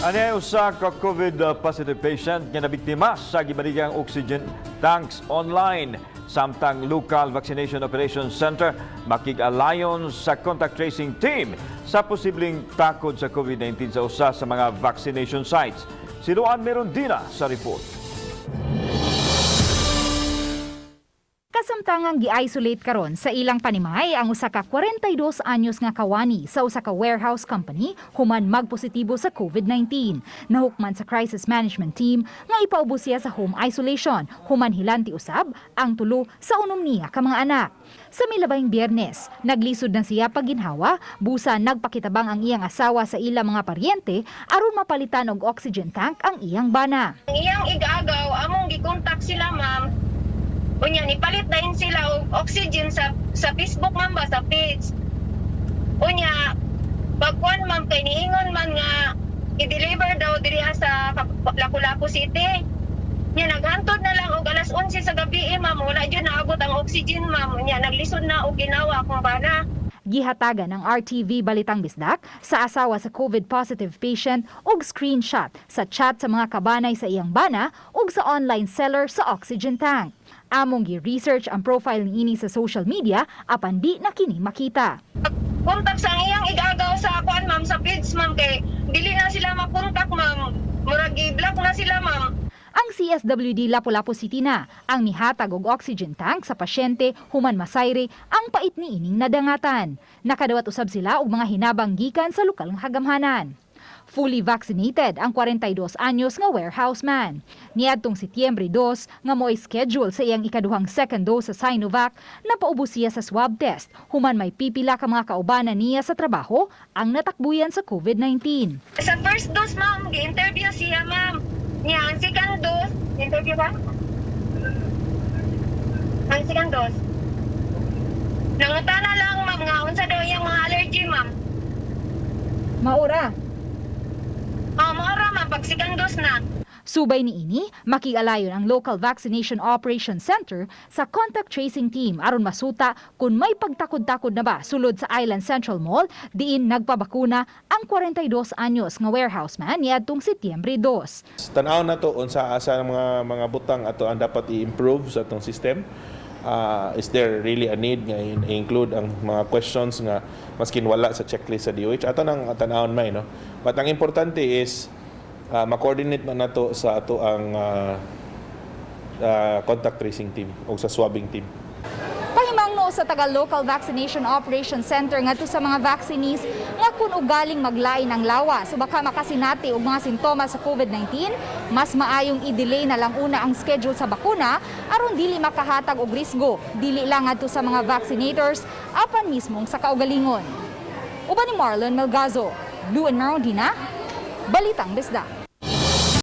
Ani usa ka COVID positive patient nga nabiktima sa gibaligyang oxygen tanks online, samtang Local Vaccination Operations Center makig-alayon sa contact tracing team sa posibleng takod sa COVID-19 sa usa sa mga vaccination sites. Si Luan Merondina sa report. Kasamtangang gi-isolate karon sa ilang panimay ang usa ka 42 anyos nga kawani sa usa ka warehouse company human magpositibo sa COVID-19. Nahukman sa crisis management team nga ipaubos siya sa home isolation human hilanti usab ang tulo sa unom niya ka mga anak. Sa milabayng Biyernes, naglisod na siya pagginhawa busa nagpakitabang ang iyang asawa sa ilang mga paryente aron mapalitan og oxygen tank ang iyang bana. Ang iyang igagaw, among gikontak sila, ma'am. Unya nipalit dayon sila og oxygen sa Facebook, ma'am, ba sa page. Unya pagkuan, ma'am, kay niingon man nga i-deliver daw diri sa Lapu-Lapu City. Nya naghantod na lang og alas 11 sa gabi, eh, ma'am, wala jud naabot ang oxygen, ma'am. Nya naglisod na og ginawa akong bana. Gihatagan ng RTV Balitang Bisdak sa asawa sa COVID positive patient og screenshot sa chat sa mga kabanay sa iyang bana ug sa online seller sa oxygen tank. Among gi-research ang profile niini sa social media apan di na kini makita. Kontak sa ang iyang igagaw sa kuan, ma'am, sa page, ma'am, kay dili na sila makontak, ma'am. Murag gi-block na sila, ma'am. Ang CSWD Lapu-Lapu City na ang mihatag og oxygen tank sa pasyente human masayre ang pait niining nadangatan. Nakadawat usab sila og mga hinabang gikan sa lokal nga kagamhanan. Fully vaccinated ang 42 anyos nga warehouse man. Niadtong Setyembre 2 nga mo'y schedule sa iyang ikaduhang second dose sa Sinovac, napaubos siya sa swab test human may pipila ka mga kaubanan niya sa trabaho ang natakbuyan sa COVID-19. Sa first dose, ma'am, gi-interview siya, ma'am. Nya, ang second dose, interview ba? Ang second dose. Nangutana lang, ma'am, nga unsa daw iyang mga allergy, ma'am. Maura. Oh, maura, ma'am, pag second dose na. Subay niini, makig-alayon ang Local Vaccination Operations Center sa contact tracing team aron masuta kung may pagtakod-takod na ba sulod sa Island Central Mall diin nagpabakuna ang 42 anyos nga warehouse man niadtong Setyembre 2. Tan-aw na to unsa asa ang mga butang ato ang dapat i-improve sa atong system. Is there really a need nga i-include ang mga questions nga maskin wala sa checklist sa DOH? Ato nang tan-awon may, no. But ang importante is ma-coordinate man nato sa ato ang contact tracing team o sa swabbing team. Pahimangno sa taga Local Vaccination Operations Center ngadto sa mga vaccinees nga kun ugaling maglain ang lawas o baka makasinati og mga sintomas sa COVID-19, mas maayong i-delay na lang una ang schedule sa bakuna aron dili makahatag og risgo, dili lang ngadto sa mga vaccinators apan mismong sa kaugalingon. Uban ni Marlon Melgazo, Lou and Marondina, Balitang Bisdak.